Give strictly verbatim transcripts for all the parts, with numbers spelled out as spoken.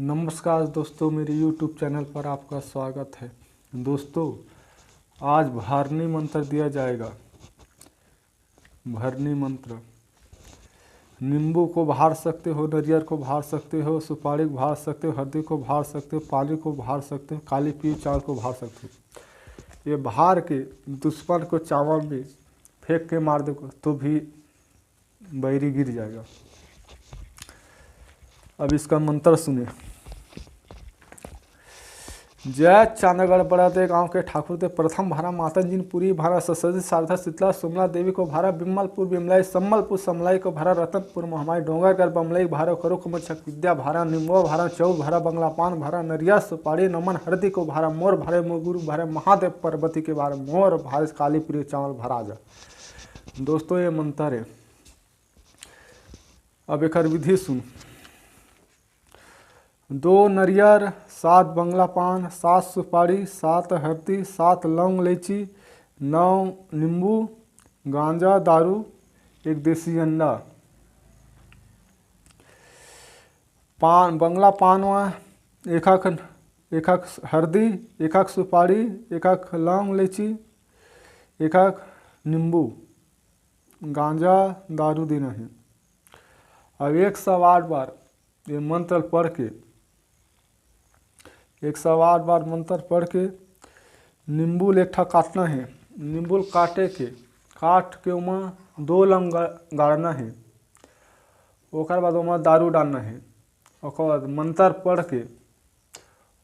नमस्कार दोस्तों, मेरे YouTube चैनल पर आपका स्वागत है। दोस्तों, आज भरनी मंत्र दिया जाएगा। भरनी मंत्र। नींबू को भार सकते हो, नरियर को भार सकते हो, सुपारी को भार सकते हो, हरदी को भार सकते हो, पानी को भार सकते हो, काली पीली चावल को भार सकते हो। ये भार के दुश्मन को चावल में फेंक के मार दो तो भी बैरी गिर जाएगा। अब इसका मंत्र सुने। जय चांदगढ़ बड़ा दे गांव के ठाकुर दे, प्रथम भारा माता जिनपुरी भारा, सरस्वती शारदा शीतला सुमला देवी को भारा, बिमलपुर बिमलाई सम्मलपुर समलाई को भारा, रतनपुर महमाई डोंगरगढ़ बमलाई भारा, करो कमल छक विद्या भारा, निम्बो भारा, चौ भारा, बंगला पान भारा, नरिया सुपारी नमन हरदी को भारा, मोर भारे मोर गुरु भारे महादेव पार्वती के भारे, मोर भारे काली प्रिय चावल भरा जा। दोस्तों, ये मंत्र है। अब एकर विधि सुन। दो नरियर, सात बंगला पान, सात सुपारी, सात हरदी, सात लौंग, इलायची, नौ नींबू, गांजा, दारू, एक देसी अंडा। पान, बंगला पान मा एकक, एकक हरदी, एकक सुपारी, एकक लौंग, इलायची, एकक नींबू, गांजा, दारू देना है। अब एक सौ आठ बार ये मंत्र पढ़ के, एक सौ आठ बार मंत्र पढ़ के नींबू ल एक ठा काटना है। नींबू ल काटे के, काट के ओमा दो लौंग गा-, गाड़ना है। ओकर बाद ओमा दारू डालना है। ओकर बाद मंत्र पढ़ के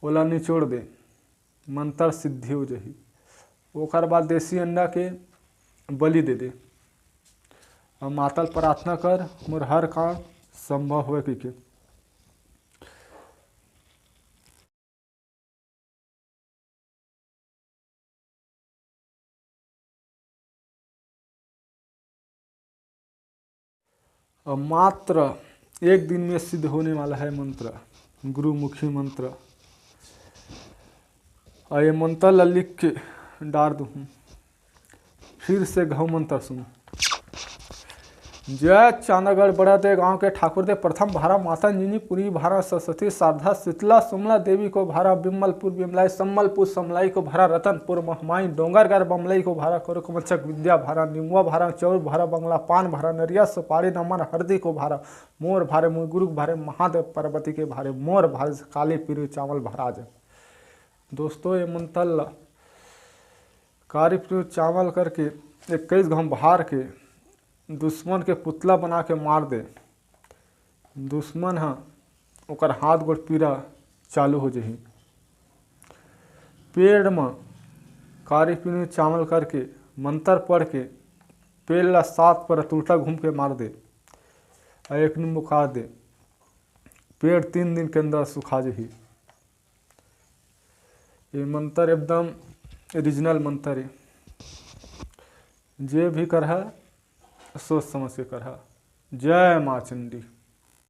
ओला निचोड़ दे, मंत्र सिद्धि हो जाही। ओकर बाद देसी अंडा के बलि दे दे। अब माता ल प्रार्थना कर, मोर हर काम संभव होवे कहिके। अब मात्र एक दिन में सिद्ध होने वाला है मंत्र, गुरुमुखी मंत्र। और ये मंत्र ला लिख के डार दूँ। फिर से घव मंत्र सुनो। जय चांदागढ़ बड़ा दे गांव के ठाकुर दे, प्रथम भारा माता जिनपुरी भारा, सरस्वती शारदा शीतला सुमला देवी को भारा, बिमलपुर बिमलाई सम्मलपुर समलाई को भारा, रतनपुर महमाई डोंगरगढ़ बमलाई को भारा, करो कमल छक विद्या भारा, निमुआ भारा, चौर भारा, बंगला पान भारा, नरिया सुपारी नमन हरदी को भारा, मोर भारे मोर गुरु भारे महादेव पार्वती के भारे, मोर भारे से काली पीली चावल भरा जाए। दोस्तों, ये मंत्र ला काली पीली चावल करके इक्कीस घाव भार के दुश्मन के पुतला बना के मार दे। दुश्मन ह, ओकर हाथ गोड़ पीरा चालू हो जाही। पेड़ म काली पीली चावल करके मंत्र पढ़ के पेड़ ला सात परत उल्टा घूम के मार दे, अउ एक नींबू काट दे। पेड़ तीन दिन के अंदर सुखा जाही। ये मंत्र एकदम ओरिजिनल मंत्र है। जे भी करहा, सोच समझ के करहा। जय माँ चंडी।